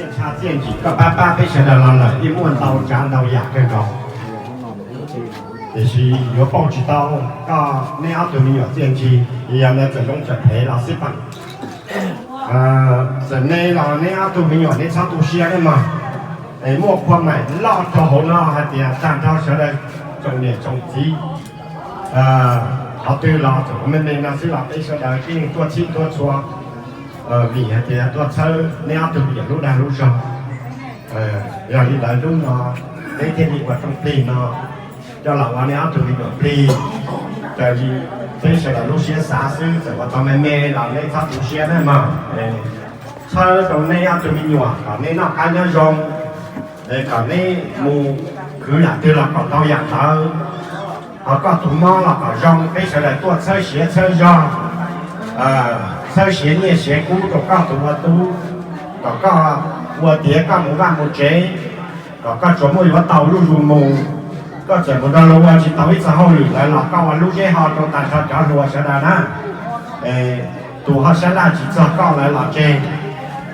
Txaj txiaj ntsig koj pab pab peb sawv daws los lawm yeej muaj ntau tsav ntau yam kawg nkaus, tiam sis yuav pauj tsis tau koj neb ob tug me nyuam txiaj ntsig. Yog ntawd txawm zoo txawm phem los xij peem, txawm me los neb ob tug me nyuam neb txhob tu siab nawb mog. Es muaj qhua maim loj rau hauv no hais tias tag nrho sawv daws tsoom niam tsoom txiv, qhov twg los txawm me me no xwb los peb sawv daws yeej tuaj txhij tuaj txhua, vim hais tias tuaj txhawb neb ob tug me nyuam lub dag lub zog. Yog li ntawd hnub no peb thiaj li ua rooj plig no coj los ua neb ob tug me nyuam plig. Raws li peb sawv daws lub siab xav xwb, txawm ua tau me me los neb txhob tu siab nawb mog. Txhawb rau neb ob tug me nyuam kom neb noj qab nyob zoo, kom neb mus khwv yam twg los kom tau yam ntawd. Ho koj tus mob los kom zoo, peb sawv daws tuaj txhawb siav txhawb zog, txhawb siav nyiaj siav kub rau koj tus ua tub, kom koj ua tiav koj mus vaj mus tsev, kom koj tsuas muaj yuav tau zuj zus mus. Koj txawm mus nrog luag ua tsis tau ib txog hauj lwm lawm los koj ua lub zeb ho rau tag nrho cov hluas sawv daws na. Tus ho sab laj tsis txog koj lawm los tseg,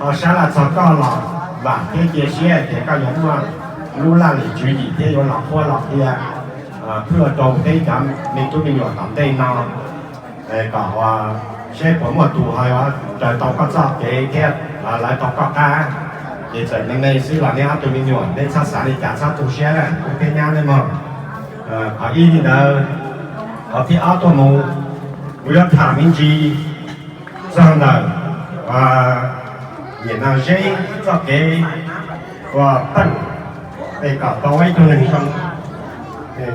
ho sab laj txog koj los vam thiab cia siab tias koj yuav muaj lub laj lim tswv yim thiab yuav los qhuab los qhia, phwj rau peb cov me tub me nyuam tom ntej no, kom seb puas muaj tus ho raws tau koj txoj kev thiab lawv tau koj qab. Ces txawm me me xwb los neb ob tug me nyuam neb txhob xav li cas txhob tu siab, kuv thiab nyab neb mog. Qhov ib li ntawd, qhov thib ob tuaj mus, kuv yuav tham me ntsis txog ntawm Nyem Nas Zeb txoj kev ua peej, es kom tau ib tug neeg zoo,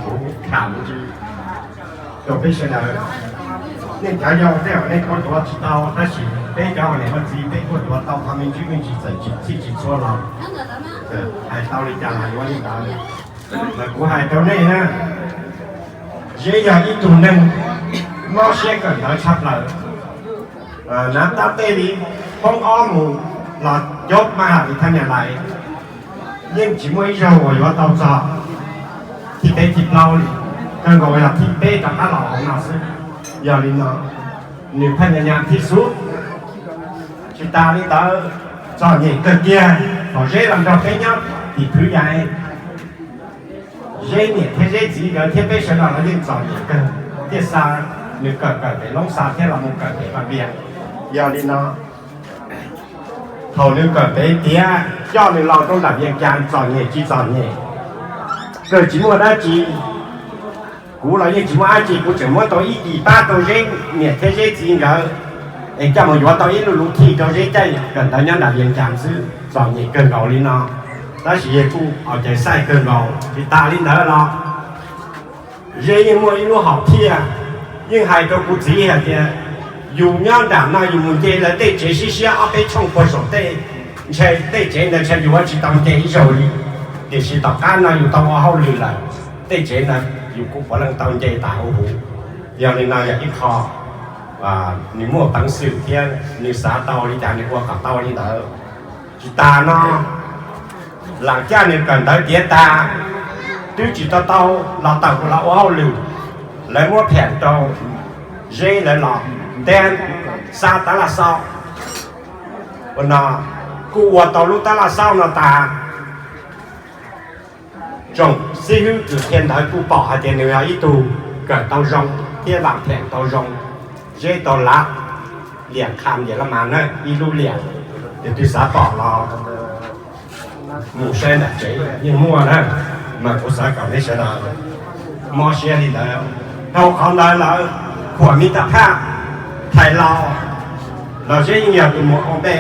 kuv tham me ntsis rau peb sawv daws. Nej cov yau tej zaum nej kuj tuav tsis tau, tab sis peb cov niam ua txiv peb kuj tuav tau qhov me ntsis me ntsis txawm tsis txhij tsis txhua los hais tau li cas los yuav li ntawd. Mas kuv hais rau nej na, Zeb yog ib tug neeg mob siab kawm ntawv tshaj plaws. Nav tab tej li poob ob mus los cov mas has li thaj nyas lais, yeej tsis muaj ib zaug uas yuav tau txog thib peb thib plaub li, kawg nkaus yog thib peb rov qab los hauv no xwb. Yog li no, nws phaj nyas nyas thib xub. Tsis tas li ntawd, txom nyem kawg kiag thaum Zeb los nrog peb nyob tim Phwv Yais. Zeb niam thiab Zeb txiv nkawd thiab peb sawv daws los yeej txom nyem kawg thiaj xa nws kawm kawm pem Loob Xa thiab los mus kawm pem Vaj Vias. Yog li no, thaum nws kawm pem tiav coj nws los rau nram Vias Cas txom nyem tsis txom nyem, kawg tsis muaj dab tsi. Kuv los yeej tsis muaj dab tsi, kuv tseem muab tau ib kis pab rau Zeb niam thiab Zeb txiv nkawd, es coj mus yuav tau ib lub luv thij rau Zeb caij kawm ntawv nyob nram Vias Cas xwb, txom nyem kawg nkaus li no. Tab sis yog kuj ua cas xaij kawg nkaus, tsis tas li ntawd los Zeb yeej muaj ib lub hom phiaj, yeej hais rau kuv txiv hais tias, yus nyob nram no yus mus nce lawv tej tsev siab siab ob peb tshooj puag saum tej, ntshe tej tsev ntawd ntshe yus yuav tsis tau nce ib zaug li, tiam sis tom qab no yus tau ua hauj lwm lawm, tej tsev ntawd yus kuj puav leej tau nce tas huv huv. Yog li no yog ib qho nws muaj peev xwm thiab nws xav tau li cas nws ua kom tau li ntawd. Tsis tas no, lam caj nws kawm ntawv tiav tas, twb tsis tau tau los tawm los ua hauj lwm, lawv muab pham rau Zeb lawv los ntev xa tab laj xauj. Ua no, kuj ua tau lub tab laj xauj no tas, tsoom xib hwb kws qhia ntawv kuj pom hais tias nws yog ib tug kawm tau zoo thiab vam pham tau zoo. Zeb tau lav liam qha ntiam laj mas na, ib lub liam, tus twg xav pom los mus saib nram tsev yeej muaj na. Mas kuv xav kom nej sawv daws mob siab li ntawd, dhau qhov ntawd lawm, khuam me tam phaj thais laus los Zeb yeej yog tus mus ua npe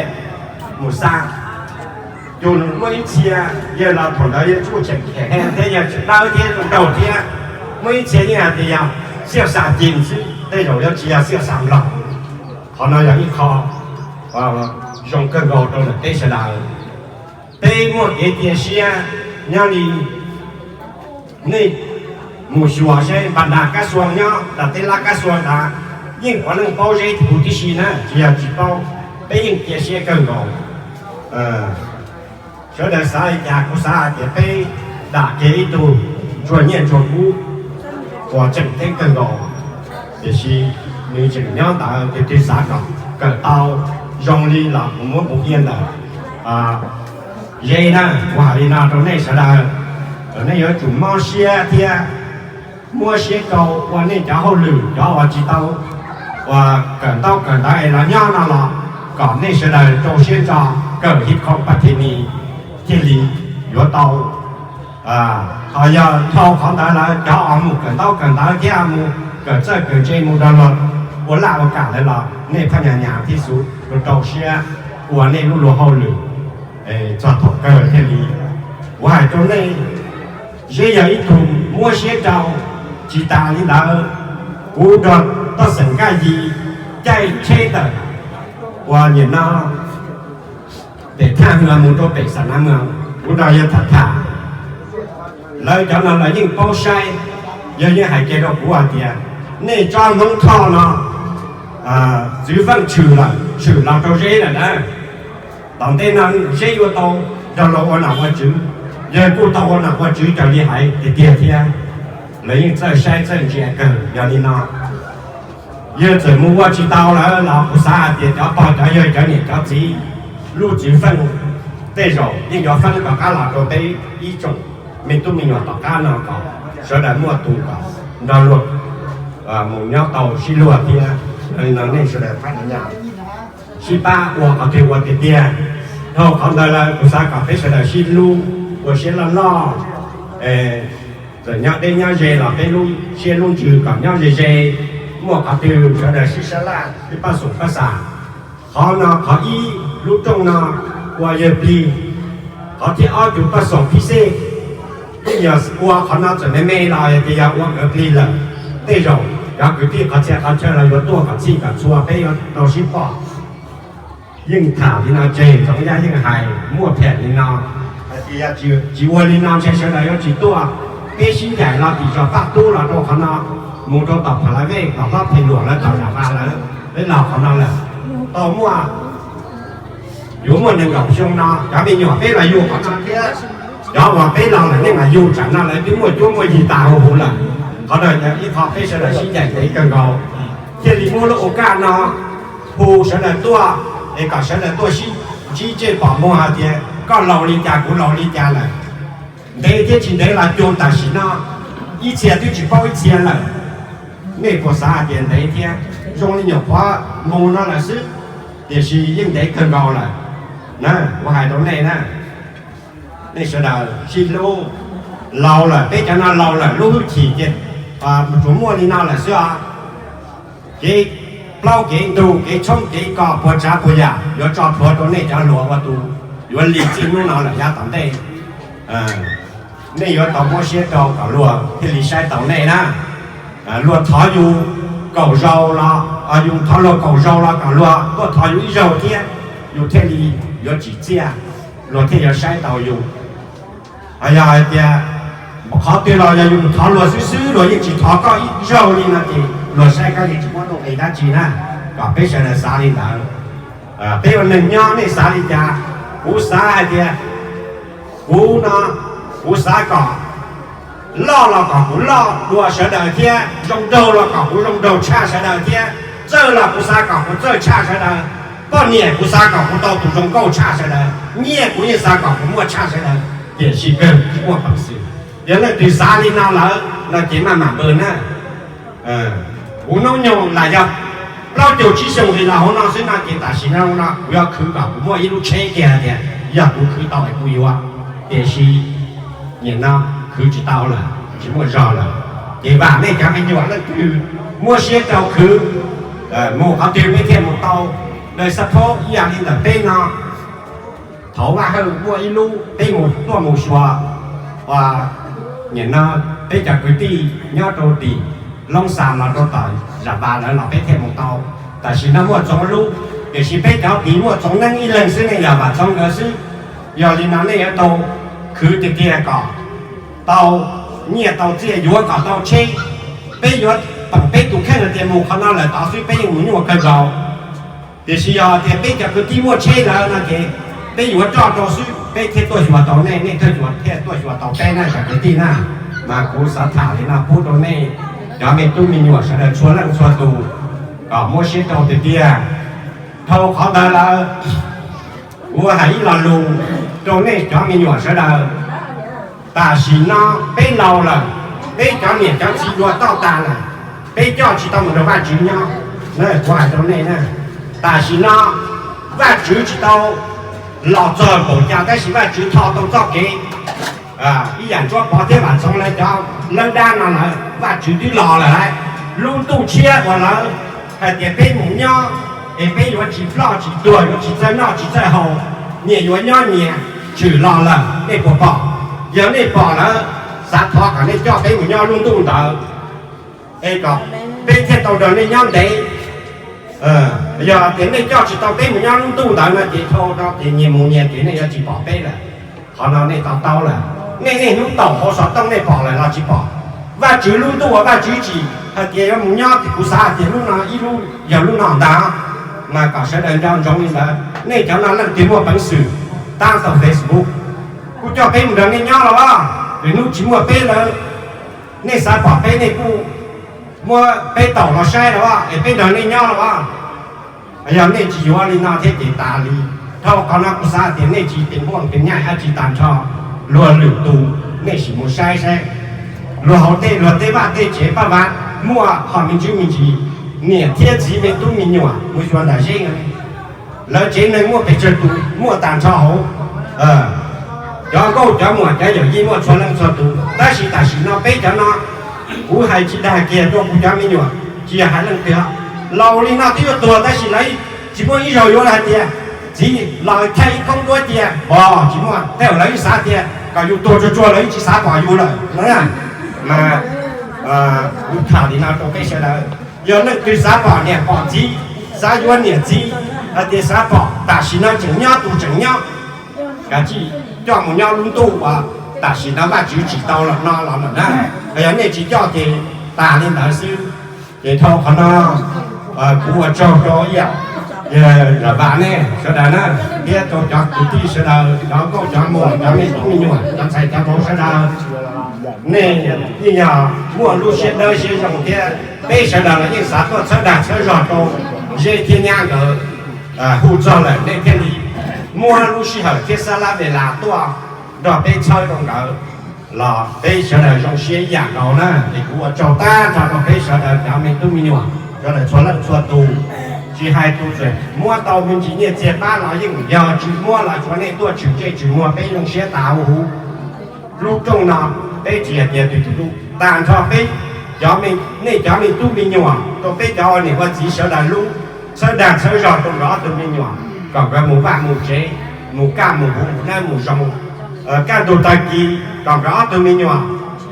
mus xa. Yus muaj ib txhia yawg los thaum ntawd yawg kuj tseem khem thiab yawg tseem dawb thiab zoo nraug thiab. Muaj ib txhia yeej hais tias yog xiaj xa cim xwb, tej zaum yuav tsis yog xiaj xa nplaum. Qhov no yog ib qho zoo kawg nkaus rau ntawm peb sawv daws. Peb muaj kev cia siab nyob li nej mus xyuas seb npam nag kab xua nyob nram tej lab kab xua ntawd, yeej puav leej paub Zeb tus huv tib si na, tsis yog tsis paub, peb yeej cia siab kawg nkaus. Sawv daws xav li cas kuv xav hais tias peb dam kiag ib tug ntsuag nyiaj ntsuag kub uas tseem ceeb kawg nkaus, tiam sis nws tseem nyob ntawd, tus twg xav kom kawm tau zoo li los kuv muab mus iab ntawm Ze na, kuv hais li no rau nej sawv daws, kom nej yuav tsum mob siab thiab muab siab rau ua nej cov hauj lwm, cov uas tsis tau uas kawm ntaub kawm ntawv es los nyob no los kom nej sawv daws rau siab ntso kawm hib khoom pab thi ni thiaj li yuav tau. Ho yog dhau qhov ntawd lawm cov uas mus kawm ntaub kawm ntawv thiab mus kawm txawj kawm ntse mus rau luag ua laj ua kam lawm los nej phaj nyas nyas thiab xub rau rau siab ua nej lub luag hauj lwm txog thaum kawg thiaj li. Kuv hais rau nej, Zeb yog ib tug muab siab rau. Tsis tas li ntawd, kuv nrog toj xeem Nkaj Yis caij tsheb tawm uas nim no pem Thaj Hwm mus rau pem Xam Nav Mws, kuv nrog yawg tham tham. Lawv cov no lawv yeej paub saib, yawg yeej hais kiag rau kuv hais tias, nej tsob Hmoob Thoj no, Txwv Feej tshwm lawm, tshwm los rau Zeb lawm na. Tom ntej no Zeb yuav tau nrog luag ua nom ua tswv, yawg kuj tau ua nom ua tswv raws li hais tiag tiag thiab. Lawv yeej txawj saib txawj ntsia kawg. Yog li no yawg txawm mus ua tsis tau lawm los kuv xav hais tias cov pog cov yawg cov niam cov txiv, lub Txwv Feej tej zaum yeej yuav feeb rov qab los rau peb ib tsoom me tub me nyuam tom qab no kom sawv daws muaj tus kom nrog luag mus nyob tau sib luag thiab. Yog li no nej sawv daws pab sib pab ua qhov twg ua tiag tiag. Dhau qhov ntawd lawm kuv xav kom peb sawv daws sib hlub, ua siab loj loj, txawm nyob deb nyob ze los peb lub siab lub ntsws kom nyob ze ze. Muaj qhov twg sawv daws sib sab laj sib pab xoom pab xam. Qhov no qhov ib, lub rooj no ua yawg plig. Qhov thib ob, tus paj xoom phib xej, yeej yog ua qhov no txawm me me los yog tias yog ua nkawd plig lawm, tej zaum cov kwv tij qhov txhia qhov chaw los yuav tuaj kom txhij kom txhua peb yuav tau sib pom. Yeej tham li no tseg, Txoov Yaj yeej hais muaj pham li no hais tias yog tsis ua li no ntshe sawv daws yuav tsis tuaj. Peb sib ncaim los tim zos Paj Tub los rau qhov no, mus rau tom Pha La Vej, tom hlob Phej Luam lawv tom Zam Vas lawm, peb los qhov no lawm. Tau muaj, yuav muaj nees nkaum xyoo no cov me nyuam peb los yug qhov no thiab, cov uas peb los lawm nej mam yug tsam no lawv twb muaj cuab muaj yig tas huv huv lawm. Qhov no yog ib qho peb sawv daws sib ncaim ntev kawg nkaus, thiaj li muab lub ua kaj no hu sawv daws tuaj, es kom sawv daws tuaj sib ntsib ntsej pom muag hais tias koj laus li cas kuv laus li cas lawm. Ntev thiab tsis ntev los cuag tam sim no, ib txhia twb tsis paub ib txhia lawm. Nej puas xav hais tias ntev thiab? Zoo li nyuam qhuav mus no lawm xwb, tiam sis yeej ntev kawg nkaus lawm na. Kuv hais rau nej na, nej sawv daws sib hlub. Laus lawm, peb cov no laus lawm, lub hwj chim ces tsuas muaj li no lawm xwb os. Kev plaub kev ntug, kev tshoob kev kos, puas tsav puas yam yuav tso plhuav rau nej cov hluas ua tus yuav lim txij hnub no lawm yav tom ntej. Nej yuav tau muab siab rau kom luag thiaj li saib taus nej na. Luag thov yus kaum zaus los, yus thov luag kaum zaus los kom luag tuaj thov yus ib zaug thiab, yus thiaj li yuav tsim txiaj, luag thiaj yuav saib taus yus. Yog hais tias qhov twg los yog yus thov luag xwb xwb, luag yeej tsis thov koj ib zaug li no ces luag saib koj yeej tsis muaj nuj nqis dab tsi na. Kom peb sawv daws xav li ntawd. Peb ua neeg nyob nej xav li cas? Kuv xav hais tias kuv no, kuv xav kom loj los kom kuv loj dua sawv daws thiab, zoo nraug los kom kuv zoo nraug tshaj sawv daws thiab, txawj los kuv xav kom kuv txawj tshaj sawv daws, poj niam kuv xav kom kuv tau tus zoo nkauj tshaj sawv daws, nyiaj kuv yeej xav kom kuv muaj tshaj sawv daws, tiam sis kawg tsis muaj peev xwm. Yog leej twg xav li no lawm no ces maj mam npaj na. Kuv hnub nyoog lam yog plaub caug tsib xyoos li los hauv no xwb no ces tam sim no no kuv yuav khwv kom kuv muaj ib lub tsheb kiag tias yog kuv khwv tau es kuv yuav, tiam sis nim no khwv tsis tau lawm, tsis muaj zog lawm. Ces vam nej cov me nyuam leej twg muab siab rau khwv, mus qhov twg peb thiaj mus tau. Daws xab phob ib yam li ntawm peb no, thaum Vaj Hawj muaj ib lub peb mus tuaj mus xyuas, nim no peb cov kwv tij nyob rau tim Loob Xas los rau tom Zam Vas lawv los peb thiaj mus tau. Tam sim no muaj Txoov lub, tiam sis peb cov tid muaj Txoov Neeb ib leeg xwb ne, yog Vam Txoov nkawd xwb. Yog li no nej yuav tau khwv tiag tiag kom tau nyiaj tau txiaj, yuav kom tau tsheb. Peb yuav pom peb tus kheej hais tias mus qhov no lawm tod xwb peb yeej mus nyuaj kawg nkaus. Tiam sis yog tias peb cov kwv tij muaj tsheb lawm no ces peb yuav roj rau xwb peb thiaj tuaj xyuas tau nej, nej thiaj yuav thiaj tuaj xyuas tau peb na cov kwv tij na. Mas kuv xav tham li no pub rau nej cov me tub me nyuam sawv daws txhua leej txhua tus kom muab siab rau tiag tiag. Dhau qhov ntawd lawm, kuv hais ib lo lus, Rau nej cov me nyuam sawv daws, tam sim no peb laus lawm, peb cov niam cov txiv dua toj tas lawm, peb coj tsis tau mus nrog Vajtswv nyob. Kuv hais rau nej na, tam sim no Vajtswv tsis tau los txog npaum cas, tab sis Vajtswv tho tau txoj kev. Ib yam Ntsuab Pov thiab Vam Ntxhoo lawv cov lawb dab no lawm, Vajtswv twb los lawm lauj. Lub ntuj tshiab uas lawv hais tias peb mus nyob es peb yuav tsis ploj tsis tuag, yuav tsis txawj noj tsis txawj haus, nyias yuav nyob nyias, tshwm los lawm, nej puas pom? Yog nej pom lawm, xav thov kom nej coj peb mus nyob lub ntuj ntawd, es kom peb thiaj tau nrog nej nyob ntev. Yog tias nej coj tsis tau peb mus nyob lub ntuj ntawd no ces dhau no ces nyias mus nyias ces nej yuav tsis pom peb lawm. Qhov no nej to taub lawm. Nej niaj hnub taum hauv xov tooj nej pom lawm los tsis pom? Vajtswv lub ntuj uas Vajtswv tsim hais tias yuav mus nyob, kuv xav hais tias lub no ib lub yog lub no ntag, mas kom sawv daws nco ntsoov li ntawd. Nej cov no leej twg muaj peev xwm tab tau Facebook, kuv coj peb mus nrog nej nyob los as. Lwm hnub tsis muaj peb lawm, nej xav pom peb nej kuj muab peb taum los saib los as, es peb nrog nej nyob los as. Yog nej tsis yuav li no thiab ces tas li. Dhau qhov no kuv xav tias nej tsis tes muaj tes nyaij dab tsi tag nrho, luag lwm tus nej sim mus saib saib. Luag hauv tej luag tej vaj tej tsev paj vav muaj qhov me ntsis me ntsis, niam thiab txiv me tub me nyuam mus xyuas ntawm zeb, lawv tsev neeg muaj pes tsawg tus muaj tag nrho hauv. Cov nkauj cov muam cov yawm yij muaj txhua leej txhua tus, tab sis tam sim no peb cov no, kuv hais tsis dag kiag rau kuv cov me nyuam, tsis yog hais leej twg, laus li no twb yuav tuag tab sis lawv tsis muaj ib zaug yuav hais tias txiv los thaij ib koob duab cia os, tsis muaj. Tej zaum lawv yeej xav tias kom yus tuag tsuag tsuag lawv yeej tsis xav pom yus lawm no. Mas kuv tham li no rau peb sawv daws, yog leej twg xav pom niam pom txiv, xav yuav niam txiv, hais tias xav pom tam sim no tseem nyob tus tseem nyob, kav tsij coj mus nyob lub ntuj uas tam sim no Vajtswv tsim tau los no los lawm na. Yog nej tsis coj ces tas li ntawd xwb. Ces dhau qhov no, kuv ua tsaug rau ib yam Vam nej sawv daws na, thiab rau cov kwv tij sawv daws, cov nkauj cov muam, cov me tub me nyuam, cov ntxhais cov vauv sawv daws. Nej yeej yog muaj lub siab dawb siab zoo thiab peb sawv daws los yeej xav tuaj txhawb dag txhawb zog rau Zeb thiab Nyab nkawd. Hu txog lawm nej thiaj li muab lub sij hawm thiab xab lab ve las tuaj nrog peb txhawb rau nkawd los peb sawv daws zoo siab ib yam nkaus na. Es kuv ua tsaug tag nrho rau peb sawv daws cov me tub me nyuam sawv daws txhua leej txhua tus, tsis hais tus txawm muab tau me ntsis nyiaj txiag pab los yeej yog, tsis muab los tsuav nej tuaj tshwm ntsej tshwm muag peb zoo siab tas huv huv. Lub rooj no peb tsis hais tias twg tus lub, tag nrho peb cov, nej cov me tub me nyuam rau peb cov ua niam ua txiv sawv daws lub, txhawb dag txhawb zog rau nkawd ob tug me nyuam kom nkawd mus vaj mus tsev, mus kaj mus huv, mus dawb mus zoo. Kaj ntug tag kis kom nkawd ob tug me nyuam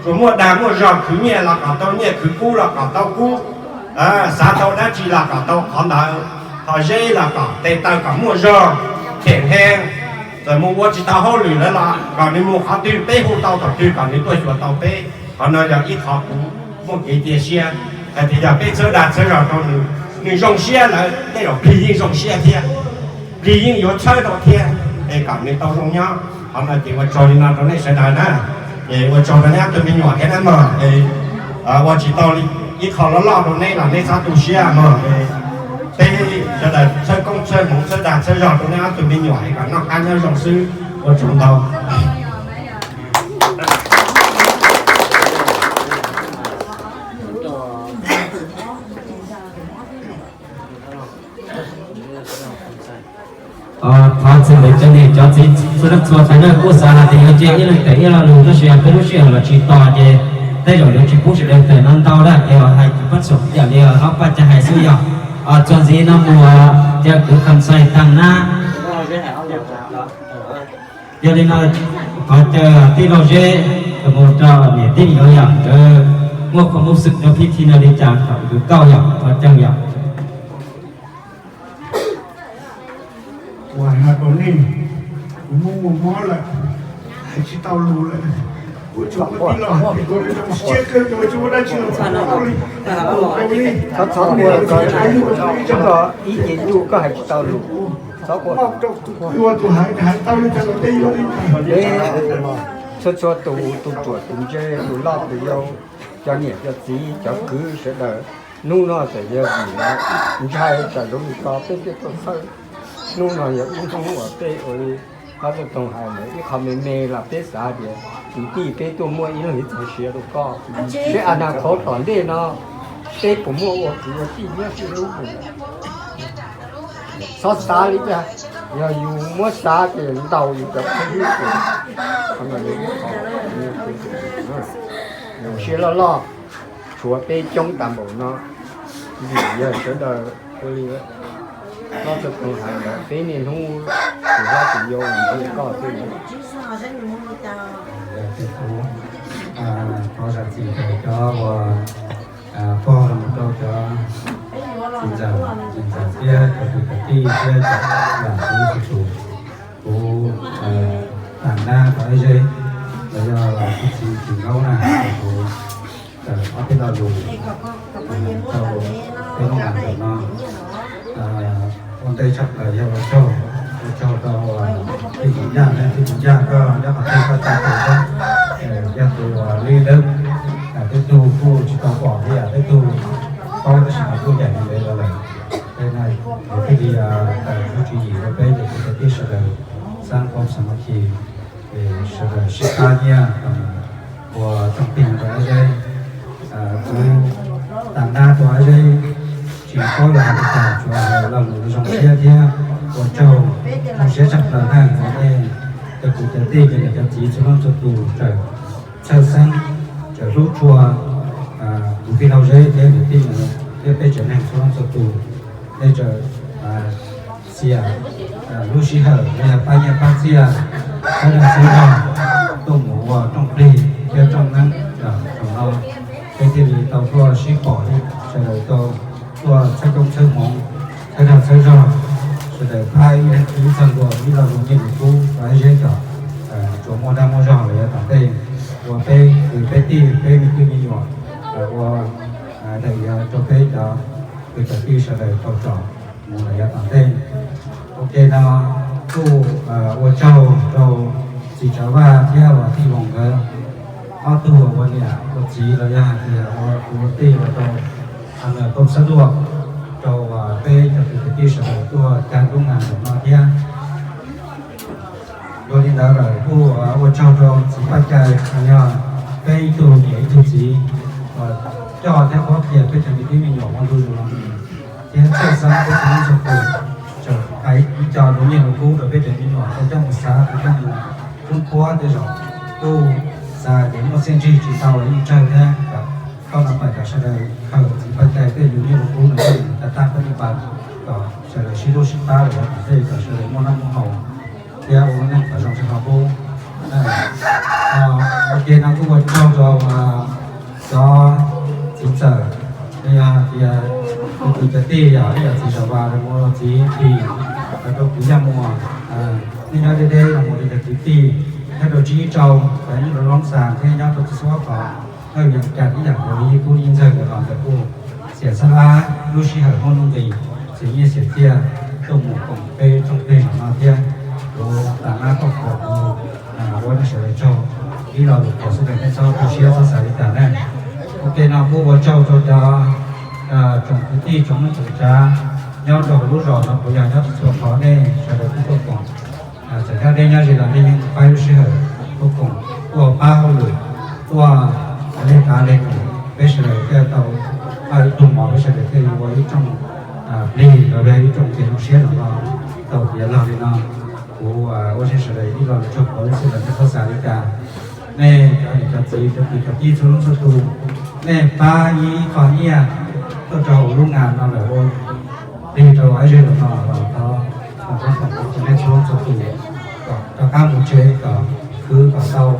tsuas muaj dag muaj zog, khwv nyiaj los kom tau nyiaj, khwv kub los kom tau kub, xav tau dab tsi los kom tau qhov ntawd. Qhov Zeb los kom tes taw kom muaj zog, khem heev. Txawm mus ua tsis tau hauj lwm lawm los kom nws mus qhov twg peb hu tau thaum twg kom nws tuaj xyuas tau peb. Qhov no yog ib qho kuv muaj kev cia siab hais tias yog peb txhawb dag txhawb zog rau nws, nws zoo siab lawm tej zaum plig yeej zoo siab thiab, plig yeej yuav txhawb rau thiab, es kom nws tau zoo nyob. Qhov no ces ua tsaug li no rau nej sawv daws na. Es ua tsaug rau nej ob tug me nyuam thiab na mog. Ua tsis tau li ib qho loj loj rau neb los neb txhob tu siab mog. Peb sawv daws txhawb koob txhawb hmoov txhawb dag txhawb zog rau neb ob tug me nyuam es kom noj qab nyob zoo xwb. Ua tsaug ntau. Thov txhua leej cov niam cov txiv txhua leej txhua tus na, kuj xav hais tias yuav cia ib leeg tawm ib lo lus tab sis peb lub sij hawm los tsis tos ces tej zaum yuav tsis pub sawv daws tawm no ntau na, ces hais tsis pab xum yam li ob pab cov hais xwb yog. Txuas ntxiv no mus cia kwv Kham Xais tag na. Yog li no thov caw tij laug Zeb mus rau niam tij me nyuam yom, nkawd muaj qhov muaj xwm rau pib thi no li cas kom kwv kauj yom, thov caw yom. Uas hais rau nej, kuv muaj muaj mob lawm, hais tsis tau lus lawm. Kuv tsuas muaj tij laug hais tias kuv zoo siab kawg, kuv tsis muaj dab tsi los txog no li. Kuv ua li, ib ce ntuj koj hais tsis tau lus. Txhob ua, ua tus hais, hais tau li cas los peb yuav li. Txhua txhua tus, tus ruam tus ntse, tus loj tus yau, cov niam cov txiv cov kwv sawv daws, hnub no txawm yog vim ntshai tsam zoo li ko peb thiaj tuaj txhawb. Hnub no yog ib hnub uas peb ua li Pab Txawj Toog hais ntawd ib qho me me los peb xav tias kwv tij peb tuaj muaj ib leeg ib txoj sia rau koj, peb a na khov tom ntej no peb puas muaj ua kwv ua tij nyob sib hlub? Txhob xav li cas, yog yus muab xav ces ntaus yus cov phooj ywg ces siab loj loj, tshuav peb coob tas npaum no, vim yog sawv daws ua li Pab Txawj Toog hais ntawd peb niaj hnub tus hlob tus yau ntxias koj xwb. Thov zam txim rau cov uas pog los mus rau cov txiv ntxawm, txiv ntxawm thiab cov kwv cov tij thiab cov lam txhua tus. Kuv Tam Nab Tau Ab Zeb los yog kuv txiv Tsis Nkaub na, kuv tawm ob peb lo lus rau peb Hmoob Am ntawm no. Ua ntej tshaj plaws yog ua tsaug, ua tsaug rau tij Tus Yaj, tij Tus Yaj koj nyob qhov twg koj tsa tus thiab, yog tus uas li lawm, tej tug kuj tsis tau pom li, tej tug paub tab sis mas kuj ncaim li ntawd los lawm. Ces thiaj li tawm lub tswv yim rau peb cov kwv cov tij sawv daws xab nkob xab mab khi, sawv daws sib pab nyiaj ua rooj plig rau Ab Zeb. Kuv Tam Nab Tau Ab Zeb tsis paub los hais li cas, tsuas hais lo lus zoo siab thiab ua tsaug, zoo siab tshaj plaws na uas nej cov kwv cov tij cov niam cov txiv txhua leej txhua tus txawm txhawj xeeb, txawm hlub tshua kuv tij laug Zeb thiab niam tij thiab peb tsev neeg txhua leej txhua tus. Nej txawm xiam lub sij hawm los yog pab nyiaj pab txiaj, txhawb dag txhawb zog tuaj mus ua rooj plig thiab rooj neeb zaum no, peb thiaj li tau tuaj sib pom thiab sawv daws tau tuaj txhawb koob txhawb hmoov, txhawb dag txhawb zog, sawv daws pab ib leeg ib txog ntua ib lo lus nyiaj lus kub rau Ab Zeb kom tsuas muaj dag muaj zog los yav tom ntej, ua peb kwv peb tij peb me tub me nyuam ua daim iav rau peb cov kwv cov tij sawv daws tau tsom mus los yav tom ntej. Ua ke no kuj ua tsaug rau txiv Tsav Vaj thiab uas tij Voos nkawd ob tug ua niam ua txiv los yog hais tias ua kwv ua tij los rau Tooj Xab Luaj, rau peb cov kwv cov tij sawv daws tuaj tag lub ngas ntawm no thiab. Dua li ntawd lawm kuj ua tsaug rau txiv Paj Cai, yog peb ib tug niam ib tug txiv uas coj thiab qhuab qhia peb cov me tub me nyuam ua ntu zus los mus, thiab txhawj xeeb peb txhua leej txhua tus, txawm hais ib co lus nyiaj lus kub rau peb cov me nyuam tau coj mus xav, tau coj mus pub puab tej zaum kuj xav tias muaj txiaj ntsig tsis tau yeej tsawg thiab. Koj no pais kom sawv daws khaws txiv Paj Cai tej lus nyiaj lus kub no coj mus tag tag pab li pas, kom sawv daws sib hlub sib pab lawm yav tom ntej kom sawv daws muaj noj muaj haus thiab ua lub neej kom zoo tsis tau qub. Ua ke no kuj ua tsaug rau cov txiv ntxawm, yog hais tias tus kwv cov tij yog ib yam txiv Zam Vas los mus txiv Phis, los rau kwv Yaj Muas, nej nyob deb deb los mus rau cov kwv tij, nyob rau Tsib Ib Rau, cov nyob rau Loob Xas thiab nyob rau txhua txhua qhov, nyob Vias Cas ib yam nkaus li Yij Kub Yij Ntxawg ntawd los ntawd kuj xiam xab lab lub sij hawm muaj nuj nqis, xiam nyiaj xiam txiaj tuaj mus koom peb rooj plig zaum no thiab. Kuv Tam Nab Tau Ab Zeb ua nej sawv daws tsaug, ib lo lus qhuas xwb, nej txhob tu siab txhob xav li cas na. Ua ke no kuj ua tsaug rau cov tsoom kwv tij tsoom neej tsoom tsav nyob rau hauv lub zos no, puas yog nyob txhua qhov, nej sawv daws kuj tuaj koom. Txawm nyob deb nyob ze los nej yeej pab lub sij hawm tuaj koom, tuaj pab hauj lwm, tuaj leg qav leg num, peb sawv daws thiaj tau noj ib tug mov, peb sawv daws thiaj li ua ib rooj plig los yog ib rooj kev zoo siab no tau tiav log li no. Kuv ua nej sawv daws ib lo lus tsaug qhuas xwb, nej txhob xav li cas. Nej cov niam cov txiv cov kwv cov tij txhua leej txhua tus, nej pab ib qho nyiaj tuaj rau hauv lub ngas no lawm ua plig rau Ab Zeb zaum no los thov foom koob foom hmoov rau nej txhua leej txhua tus kom rov qab mus tsev kom khwv kom tau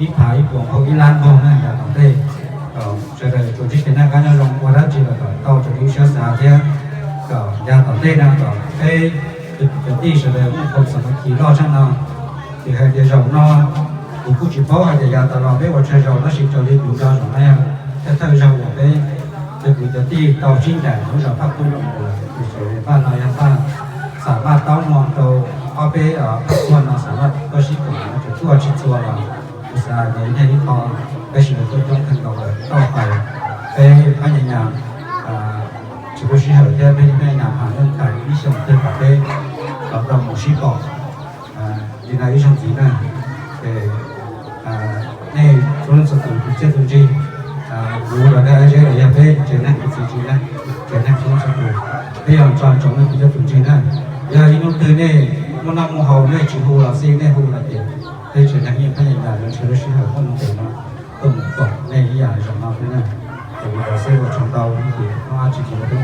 ib phav ib puas npaug ib lab npaug na yav tom ntej, kom sawv daws tsuas ntsib kev noj qab nyob zoo, ua dab tsi los kom tau raws li lub siab xav thiab kom yav tom ntej no kom peb tus kwv cov tij sawv daws muaj qhov xav mas kis loj tshaj no. Vim hais tias zaum no kuv kuj tsis paub hais tias yav tas los peb ua tsawg zaus, tab sis raws li kuv nco zaum no yog thawj thawj zaug uas peb tus kwv cov tij tau sib ncaim lub zos Phaj Qub no mus lawm, tus xyov Phaj no yog Phaj xam maj taub no rau ob peb Phaj Txuag no xam maj tuaj sib koom no tseem tuaj tsis txhua los kuv xav tias yog ib qho peb sawv daws tuaj coob kawg nkaus lawm, tau hais peb pab nyas nyas tsis muaj sij hawm thiab peb nyas nyas mas yeej hais ib xyoos twg kom peb tau tau mus sib pom ib zaug ntxiv na, ces nej txhua leej txhua tus tus txiaj tus ntsig, kuv los nej zeb los yog peb tsev neeg kuv txiv tsev neeg, tsev neeg txhua leej txhua tus, peb yuav nrog tsoom nej tus txiaj tus ntsig na. Yog ib hnub twg nej muaj noj muaj haus nej tsis hu los xij, nej hu los ces peb tsev neeg yeej pheej yam yam yuav nrhiav lub sij hawm muaj ntev no tuaj mus koom nej ib yam zaum no xwb na. Ces ua tsaug ntau, ces muaj dab tsi ces peb